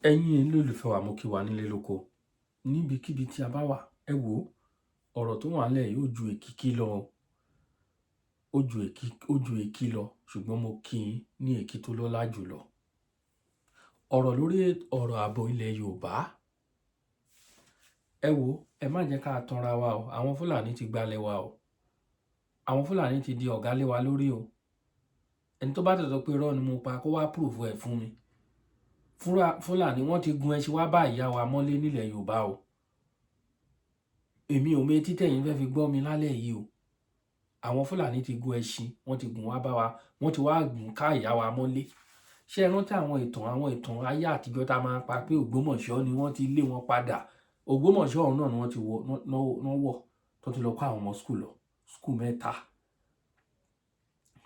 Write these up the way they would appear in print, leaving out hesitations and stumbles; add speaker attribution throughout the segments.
Speaker 1: Ẹ̀yin olólùfẹ́ wa, mo kí wa nílé lóko níbikíbi tí a bá wà. Ẹ wò ó, ọ̀rọ̀ tó wà nílẹ̀ yóò ju èkìkí lọ, ó ju èkí, ó ju èkí lọ, ṣùgbọ́n mo kí yín ní èkí tó lọ́lá jùlọ. Ọ̀rọ̀ lórí ọ̀rọ̀ ààbò ilẹ̀ Yorùbá. Ẹ wò ó, ẹ má jẹ́ ká tanra wa o. Àwọn Fúlàní ti gbalẹ̀ wa o. Àwọn Fúlàní ti di ọ̀gá lé wa lórí o. Ẹni tó bá tẹ̀sọ́ pé irọ́ ni mo pa, kó wá proof ẹ̀ fún mi. Fúlàní, wọ́n ti gun ẹṣin wá bá ìyá wa mọ́lé nílẹ̀ Yorùbá o. Èmi ò mọ etí tẹ̀yin fẹ́ fi gbọ́ mi lálẹ́ yìí o. Àwọn Fúlàní ti gun ẹṣin, wọ́n ti gùn wá bá wa, wọ́n ti wá gùn ká ìyá wa mọ́lé. Ṣé ẹ rántí àwọn ìtàn ayé àtijọ́ tá a máa ń pa pé Ògbómọ̀ṣọ́ ni wọ́n ti lé wọn padà? Ògbómọ̀ṣọ́ ọ̀hún náà ni wọ́n ti wọ̀ náà wọ̀ tó ti lọ kó àwọn ọmọ school lọ, school mẹ́ta,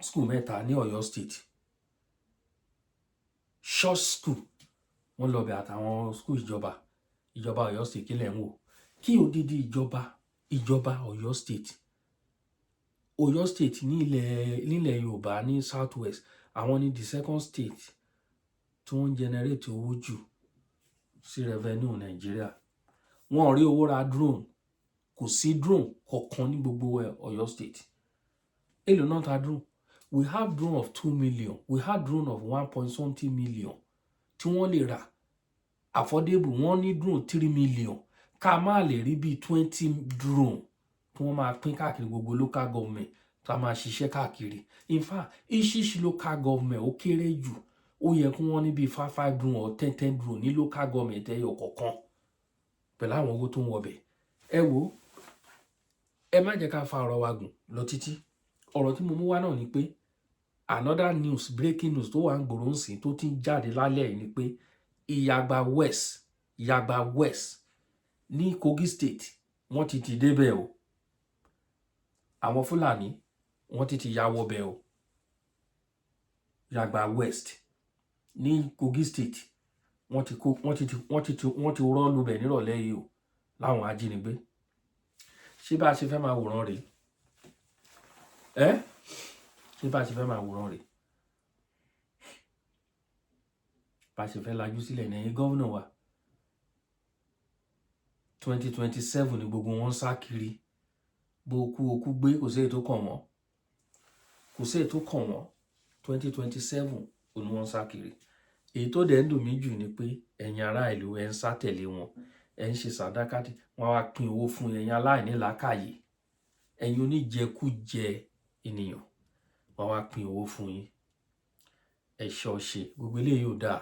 Speaker 1: school mẹ́ta ní Ọ̀yọ́ State, church school. Wọ́n lọ bẹ̀ àtàwọn school ìjọba Ọ̀yọ́ State. Kílẹ̀ ń wò kí odidi ìjọba Ọ̀yọ́ State, Ọ̀yọ́ State ní ilẹ̀ Yorùbá, ní South West, àwọn ní the second state tí wọ́n ń generate owó jù sí revenue Nàìjíríà. Wọn ò rí owó ra drone. Kò sí drone kankan ní gbogbo Ọ̀yọ́ State. Èló náà ta drone? We have drone of 2 million, we have drone of one point something million tí wọ́n lè rà affordable. Wọ́n ní drone 3 million, ká má lè rí bíi 20 drone tí wọ́n máa pín káàkiri gbogbo local government, tá a máa ṣiṣẹ́ káàkiri. In fact, each local government, ó kéré jù, ó yẹ kí wọ́n ní bíi five five drone or ten ten drone ní local government ẹyọ kọ̀ọ̀kan, pẹ̀lú àwọn owó tó ń wọbẹ̀. Ẹ wo, ẹ má jẹ́ ká fa ọ̀rọ̀ wa gùn lọ títí. Ọ̀rọ̀ tí mo mú wá náà ni pé another news, breaking news tó wà ń gbòòrò ń sìn, tó ti ń jáde lálẹ́ yìí, ni pé Ìyàgbà West, Ìyàgbà West ní Kogi State, wọ́n ti débẹ̀ o. Àwọn Fúlàní, wọ́n ti ya wọbẹ̀ o. Ìyàgbà West ní Kogi State, wọ́n ti kó wọ́n ti rọ́ lubẹ̀ nírọ̀lẹ́ yìí o, láwọn ajínigbé. Ṣé bá a ṣe fẹ́ máa wòran rèé ẹ́? Ṣé bá a ṣe fẹ́ máa wòran rèé? Bá a ṣe fẹ́ lajú sílẹ̀ ní ẹ̀yin governor wa, 2027 ni gbogbo wọn ń sá kiri. Bó kú, okú gbé, kò sí èyí tó kàn wọ́n, kò sí èyí tó kàn wọ́n. 2027 òní wọ́n ń sá kiri. Èyí tó dẹ̀ ń dùn mí jù ni pé ẹ̀yin ará ìlú, ẹ̀ ń sá tẹ̀lé wọn, ẹ̀ ń ṣe sàdákàtì, wọ́n wá pín owó fún ẹ̀yin aláìní làákàyè, ẹ̀yin oníjẹkújẹ ènìyàn, wọ́n wá pín owó fún yín. Ẹ̀ ṣọ́ọ̀ṣe gbogbo eléyìí ò dáa.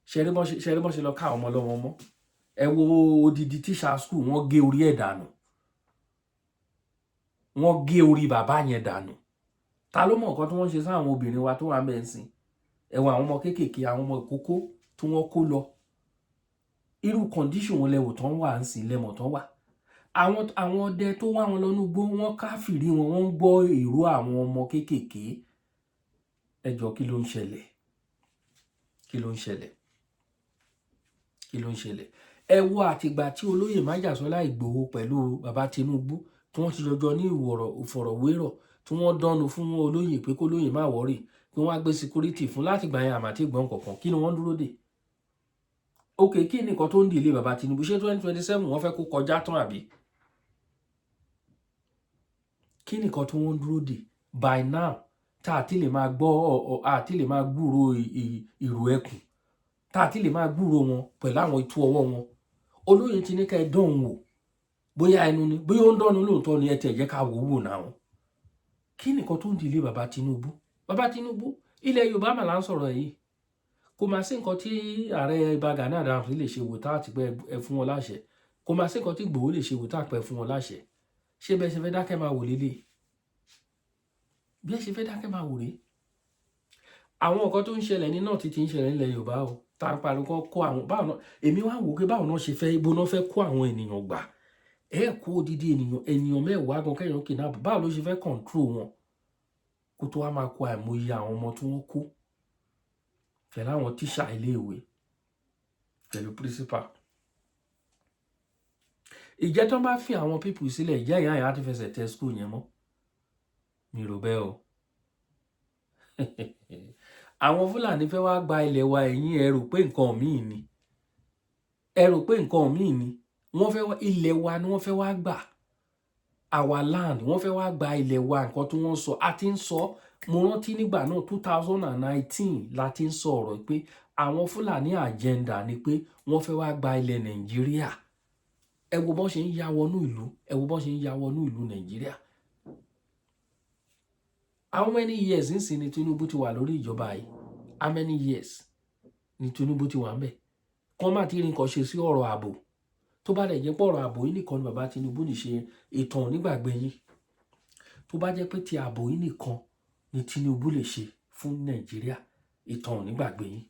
Speaker 1: Ṣe rí bọ́n ṣe lọ ká àwọn ọmọ ọlọ́mọ mọ́? Ẹ wo odidi tíṣà school, wọ́n gé orí ẹ̀ dànù, wọ́n gé orí bàbá yẹn dànù. Ta ló mọ̀ nǹkan tí wọ́n ṣe sáwọn obìnrin wa tó wà mẹ́sìn? Ẹ wo àwọn ọmọ kéékèèké, àwọn ọmọ ìkókó tí wọ́n kó lọ. Irú condition wọn lẹ́wọ̀ tán wà ń sìn, lẹ́mọ̀ tán wà. Àwọn ọdẹ tó wá wọn lọ́nú gbó, wọ́n káfìrí wọn, wọ́n ń gbọ́ èrò àwọn ọmọ kéékèèké. Ẹ jọ, kí ló ń ṣẹlẹ̀? Kí ló ń ṣẹlẹ̀? Kí ló ń ṣẹlẹ̀? Ẹ wo àtìgbà tí olóyè Májàsọ́lá Ìgbòho pẹ̀lú bàbá Tinubu, tí wọ́n ti jọjọ ní ìfọ̀rọ̀wérọ̀, tí wọ́n dánu fún olóyè pé kó lóyè má worry, pé wọ́n á gbé security fún. Láti gbà yẹn, àmàtí gbọ́n kọ̀ọ̀kan. Kí ni wọ́n dúró dè? Ok, kí ni nǹkan tó ń dìlé bàbá Tinubu? Ṣé 2027 wọ́n fẹ́ kó kọjá tán, àbí kí ni nǹkan tó wọ́n dúró dè by now, tá a ti lè máa gbọ́, a ti lè máa gbúrò ìrù ẹkùn, tá a ti lè máa gbúrò wọn pẹ̀lú àwọn itú ọwọ́ wọn? Olóyè ti ní ká ẹ dán òun wò, bóyá ẹnu ni, bóyá ó ń dánnu lóòótọ́ ni. Ẹ tẹ̀ jẹ́ ká wò ó wò náà. Kí nìkan tó ń dìlé bàbá Tinubu? Bàbá Tinubu, ilẹ̀ Yorùbá mà là ń sọ̀rọ̀ yìí. Kò máa sí nǹkan tí ààrẹ Ìbà Gani Adams lè ṣe wò tá àti pé ẹ fún wọn láṣẹ. Kò máa sí nǹkan tí Ìgbòho lè ṣe wò tá àpẹ fún wọn láṣẹ. Ṣé bẹ́ẹ̀ ṣe fẹ́ dákẹ́ máa wò lélẹ̀? Bí ẹ ṣe fẹ́ dákẹ́ máa wò rèé? Àwọn nǹkan tó ń ṣẹlẹ̀ ní náà ti ń ṣẹlẹ̀ nílẹ̀ Yorùbá o, tá a pariwo kọ́ kó àwọn báwọn náà. Èmi wá wò pé báwọn náà ṣe fẹ́, ibo náà fẹ́ kó àwọn ènìyàn gbà? Ẹ kó odidi ènìyàn 10 gan kẹ́yàn kidnap, báwo ló ṣe fẹ́ control wọn, kó tó wá máa kó àìmọye àwọn ọmọ tí wọ́n kó pẹ̀lú àwọn tíṣà iléèwé, pẹ̀lú principal? Ìjẹ́ tó bá fi àwọn people sílẹ̀, ìjẹ́ ìyá ìyá ti fẹsẹ̀ tẹ school yẹn mọ́? Mi rò bẹ́ẹ̀ o. Àwọn Fúlàní fẹ́ wá gba ilẹ̀ wa. Ẹ̀yin ẹ rò pé nǹkan míì ni, ẹ rò pé nǹkan míì ni. Wọ́n fẹ́ wá ilẹ̀ wa ni wọ́n fẹ́ wá gbà, our land. Wọ́n fẹ́ wá gba ilẹ̀ wa. Nǹkan tí wọ́n sọ, a ti ń sọ. Mo rántí nígbà náà, 2019 la ti ń sọ ọ̀rọ̀ pé àwọn Fúlàní agenda ni pé wọ́n fẹ́ wá gba ilẹ̀ Nàìjíríà. Ẹ wo bọ́n ṣe ń ya wọnú ìlú, ẹ wo bọ́n ṣe ń ya wọnú ìlú Nàìjíríà. How many years nsìn ni Tinubu ti wà lórí ìjọba yìí? How many years ni Tinubu ti wà ń bẹ̀? Kọ́ má ti rí nǹkan ṣe sí ọ̀rọ̀ ààbò. Tó bá dẹ̀ jẹ́ pé ọ̀rọ̀ ààbò yìí nìkan ni bàbá Tinubu ní ṣe, ìtàn onígbàgbé yín. Tó bá jẹ́ pé ti ààbò yìí nìkan ni Tinubu lè ṣe fún Nàìjíríà, ìtàn onígbàgbé yín.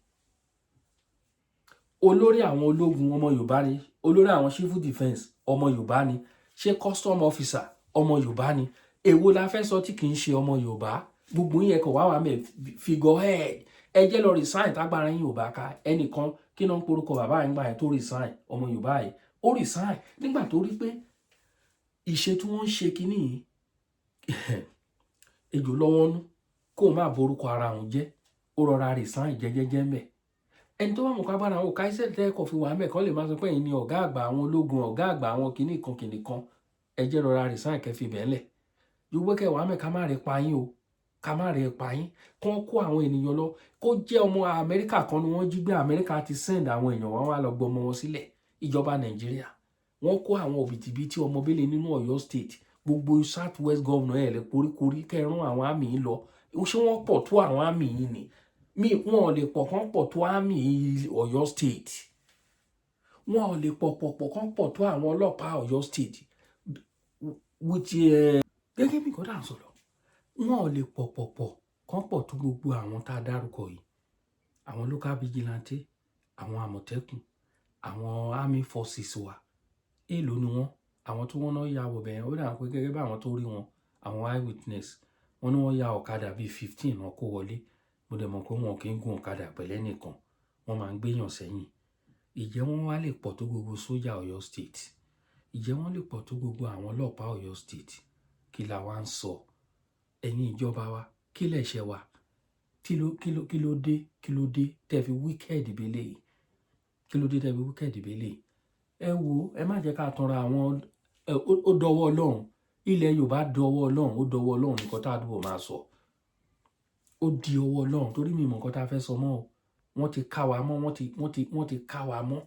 Speaker 1: Olórí àwọn ológun, ọmọ Yorùbá ni. Olórí àwọn civil defence, ọmọ Yorùbá ni. Ṣé custom officer, ọmọ Yorùbá ni. Èwo la fẹ́ sọ tí kì í ṣe ọmọ Yorùbá? Gbogbo yẹn kò wá wà mẹ́ figurehead. Ẹ jẹ́ lọ resign tágbára yín ò bá ká. Ẹnìkan, kí náà ń porúkọ bàbá yẹn gbà yẹn tó resign? Ọmọ Yorùbá yìí, ó resign nígbà tó rí pé ìṣe tí wọ́n ń ṣe kínní yìí, ejò lọ́wọ́ nú, kó o má borúkọ ara òun jẹ́, ó rọra resign jẹ́jẹ́jẹ́ mẹ́. Ẹni tó bá mọ̀ kábàárà àwọn òkà iṣẹ́ tẹ́kọ̀ fi wà mẹ́ kọ́ lè máa sọ pé ẹ̀yin ni ọ̀gá àgbà àwọn ológun, ọ̀gá àgbà àwọn kìnnì kan kìnnì kan. Ẹ jẹ́ rọra resign kẹ́ fi bẹ́ẹ̀ lẹ̀ ju pé kẹ́ wàá mẹ́ ká má rí pa yín o, ká má rí pa yín. Kán kó àwọn ènìyàn lọ, kó jẹ́ ọmọ Amẹ́ríkà kan ni wọ́n jí gbé, Amẹ́ríkà ti send àwọn èèyàn wọn wá lọ gbọmọ wọn sílẹ̀. Ìjọba Nàìjíríà, wọ́n kó àwọn òbítíbitì ọmọ bẹ́lẹ̀ nínú Ọ̀yọ́ State. Gbogbo South West governor, ẹ̀ lè koríkorí kẹrún àwọn army yìí lọ. Ṣé wọ́n pọ̀ tó àwọn army yìí ni? Mi wọn ò lè pọ̀ kán pọ̀ tó army Ọ̀yọ́ State. Wọn ò lè pọ̀ pọ̀ pọ̀ kán pọ̀ tó àwọn ọlọ́pàá Ọ̀yọ́ State with gẹ́gẹ́ bí nǹkan tá à ń sọ̀rọ̀. Wọn ò lè pọ̀ pọ̀ pọ̀ kán pọ̀ tó gbogbo àwọn tá a dárúkọ yìí, àwọn local vigilante, àwọn Àmọ̀tẹ́kùn, àwọn army forces wa. Èèlò ni wọ́n? Àwọn tí wọ́n náà ya wọ̀ bẹ̀yẹn, ó dà pé gẹ́gẹ́ bí àwọn tó rí wọn, àwọn eyewitness, wọ́n ní wọ́n ya ọ̀kadà bíi 15 náà kó wọlé. Mo dẹ̀ mọ̀ pé wọn kì í gun ọ̀kadà pẹ̀lẹ́ nìkan, wọ́n máa ń gbéyàn sẹ́yìn. Ìjẹ́ wọ́n wá lè pọ̀ tó gbogbo sójà Ọ̀yọ́ State? Ìjẹ́ wọ́n lè pọ̀ tó gbogbo àwọn ọlọ́pàá Ọ̀yọ́ State? Kí la wá ń sọ, ẹ̀yin ìjọba wa? Kí lẹ̀ṣẹ̀ wa? Kí ló kí ló kí ló dé? Kí ló dé tẹ́ fi wicked bẹ́lẹ̀ yìí? Kí ló dé tẹ́ fi wicked bẹ́lẹ̀ yìí? Ẹ wo, ẹ má jẹ́ ká tanra àwọn. Ó dọwọ́ Ọlọ́run. Ilẹ̀ Yorùbá dọwọ́ Ọlọ́run, ó dọwọ́ Ọlọ́run. Nǹkan tá a dúró máa sọ, ó di ọwọ́ Ọlọ́run, torí mi mọ̀ nǹkan tá a fẹ́ sọ mọ́ o. Wọ́n ti ká wa mọ́, wọ́n ti ká wa mọ́.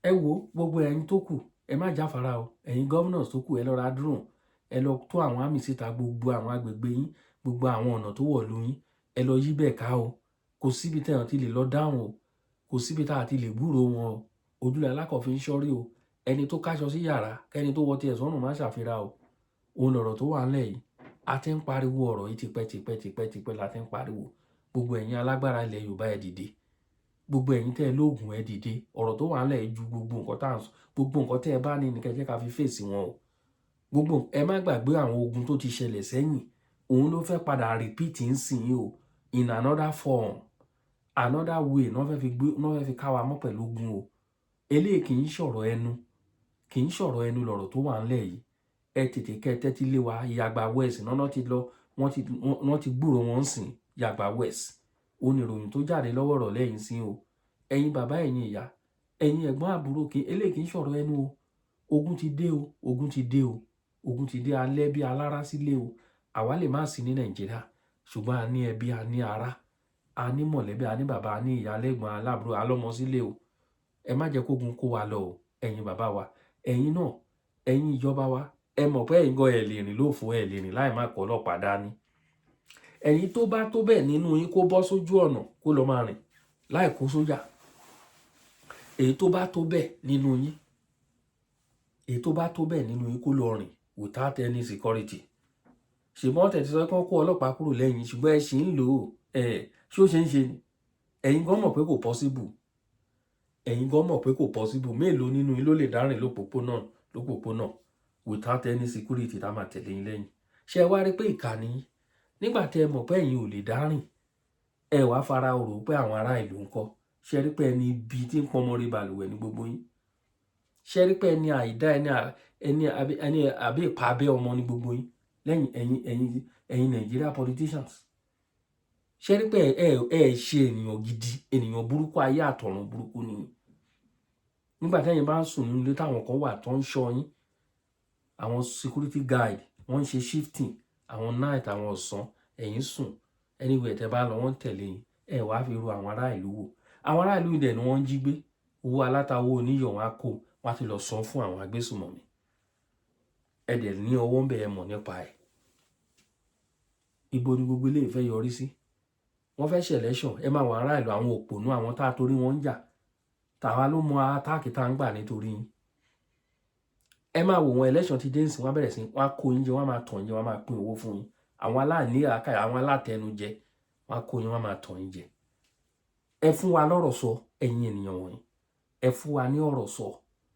Speaker 1: Ẹ wo, gbogbo ẹ̀yin tó kù, ẹ má jáfara o. Ẹ̀yin governors tó kù, ẹ lọ ra drone, ẹ lọ tó àwọn army síta. Gbogbo àwọn agbègbè yín, gbogbo àwọn ọ̀nà tó wọ̀lú yín, ẹ lọ yí bẹ́ẹ̀ ká o. Kò síbi tẹ̀yàn ti lè lọ dáhùn o, kò síbi tá a ti lè gbúròó wọn o. Ojúlẹ̀ alákọ̀ọ́fin ń ṣọ́rí o. Ẹni tó káṣọ sí yàrá, kẹ́ni tó wọ tiẹ̀ sọ́rùn má ṣàfihàn o. Òun lọ̀rọ̀ tó wà ńlẹ̀ yìí. A ti ń pariwo ọ̀rọ̀ yìí tipẹ́ tipẹ́ tipẹ́ tipẹ́ la ti ń pariwo. Gbogbo ẹ̀yin alágbára ilẹ̀ Yorùbá, ẹ dìde. Gbogbo ẹ̀yin tẹ́ ẹ lóògùn, ẹ dìde. Ọ̀rọ̀ tó wà ńlẹ̀ yìí ju gbogbo nǹkan tá à ń sọ. Gbogbo nǹkan tẹ́ ẹ bá ní ní kẹ́ jẹ́ ká fi fèsì wọn o. Gbogbo ẹ má gbàgbé àwọn ogun tó ti ṣẹlẹ̀ sẹ́yìn. Òun ló fẹ́ padà repeat ń sìn yín o, in another form, another way. Náà fẹ́ fi gbé, náà fẹ́ fi ká wa mọ́ pẹ̀lú ogun o. Eléyìí kì í ṣọ̀rọ̀ ẹnu, kì í ṣọ̀rọ̀ ẹnu lọ̀rọ̀ tó wà ńlẹ̀ yìí. Ẹ tètè kẹ́ ẹ tẹ́tí lé wa. Yàgbà West náà ti lọ, wọ́n ti gbúrò wọn sìn. Yàgbà West, ó ní ìròyìn tó jáde lọ́wọ́ ọ̀rọ̀ lẹ́yìn sí o. Ẹ̀yin bàbá, ẹ̀yin ìyá, ẹ̀yin ẹ̀gbọ́n, àbúrò, kí eléyìí kì í ṣọ̀rọ̀ ẹnu o. Ogun ti dé o, ogun ti dé o, ogun ti dé. Alẹ́ bí alára sílé o. Àwa lè má sí ní Nàìjíríà, ṣùgbọ́n a ní ẹbí, a ní ará, a ní mọ̀lẹ́bí, a ní bàbá, a ní ìyá, lẹ́gbọ̀n, aláàbúrò, alọ́mọ sílé o. Ẹ má jẹ́ kógun kó wa lọ o. Ẹ̀yin bàbá wa, ẹ̀yin náà, ẹ̀yin ìjọba wa, ẹ mọ̀ pé ẹ̀yin gan ẹ̀ lè rìn lófo, ẹ̀ lè rìn láì má kọ́ ọlọ́pàá dání. Ẹ̀yin tó bá tó bẹ́ẹ̀ nínú yín, kó bọ́ sójú ọ̀nà, kó lọ máa rìn láì kó sójà. Èyí tó bá tó bẹ́ẹ̀ nínú yín, èyí tó bá tó bẹ́ẹ̀ nínú yín, kó lọ rìn without any security. Ṣùgbọ́n tẹ̀sí sọ pé kó ọlọ́pàá kúrò lẹ́yìn, ṣùgbọ́n ẹ ṣì ń lò ó. Ẹ̀ ṣé ó ṣe ń ṣe ni? Ẹ̀yin gan mọ̀ pé kò possible. Ẹ̀yin gan mọ̀ pé kò possible. Mélòó nínú yín ló lè dárìn lópòpónà without any security tá máa tẹ̀lé yín lẹ́yìn? Ṣé ẹ wá rí pé ìkà ni yín? Nígbà tẹ́ ẹ mọ̀ pé ẹ̀yin ò lè dárìn, ẹ wàá fara rò pé àwọn ará ìlú ń kọ́. Ṣé rí pé ẹni ibi tí ń pọnmọ rí balùwẹ̀ ní gbogbo yín? Ṣé rí pé ẹni àìdá, ẹni àbí ìpa abẹ́ ọmọ ní gbogbo yín lẹ́yìn ẹ̀yin Nàìjíríà politicians? Ṣé rí pé ẹ ṣe ènìyàn gidi, ènìyàn burúkú, ayé àtọ̀run burúkú ni. Nígbà tẹ́yin bá ń sùn nínú ilé, táwọn kan wà tó ń ṣọ́ yín, àwọn security guard, wọ́n ń ṣe shifting, àwọn night, àwọn ọ̀sán, ẹ̀yin sùn. Anywhere tẹ́ bá lọ, wọ́n ń tẹ̀lé yín. Ẹ wàá fi ru àwọn ará ìlú wò. Àwọn ará ìlú dẹ̀ ni wọ́n ń jí gbé. Owó aláta, owó oníyọ̀, wọn á kó, wọn á ti lọ san fún àwọn agbésùmọ̀mí. Ẹ dẹ̀ ní ọwọ́ ń bẹ̀, ẹ mọ̀ nípa ẹ̀. Ibo ni gbogbo eléyìí fẹ́ yọrí sí? Wọ́n fẹ́ ṣe election. Ẹ máa wọ ará ìlú, àwọn òpònú, àwọn tá a torí wọn ń jà. Tàwa ló mọ attack tá a ń gbà nítorí yín. Ẹ máa wò wọn, election ti dé nsìn, wọ́n bẹ̀rẹ̀ sí wọ́n á kó yín jẹ, wọ́n á máa tàn yín jẹ, wọ́n á máa pín owó fún yín. Àwọn aláìní àákàyè, àwọn alátẹnujẹ, wọ́n á kó yín, wọ́n á máa tàn yín jẹ. Ẹ fún wa lọ́rọ̀ sọ, ẹ̀yin ènìyàn wọ̀nyí, ẹ fún wa ní ọ̀rọ̀ sọ.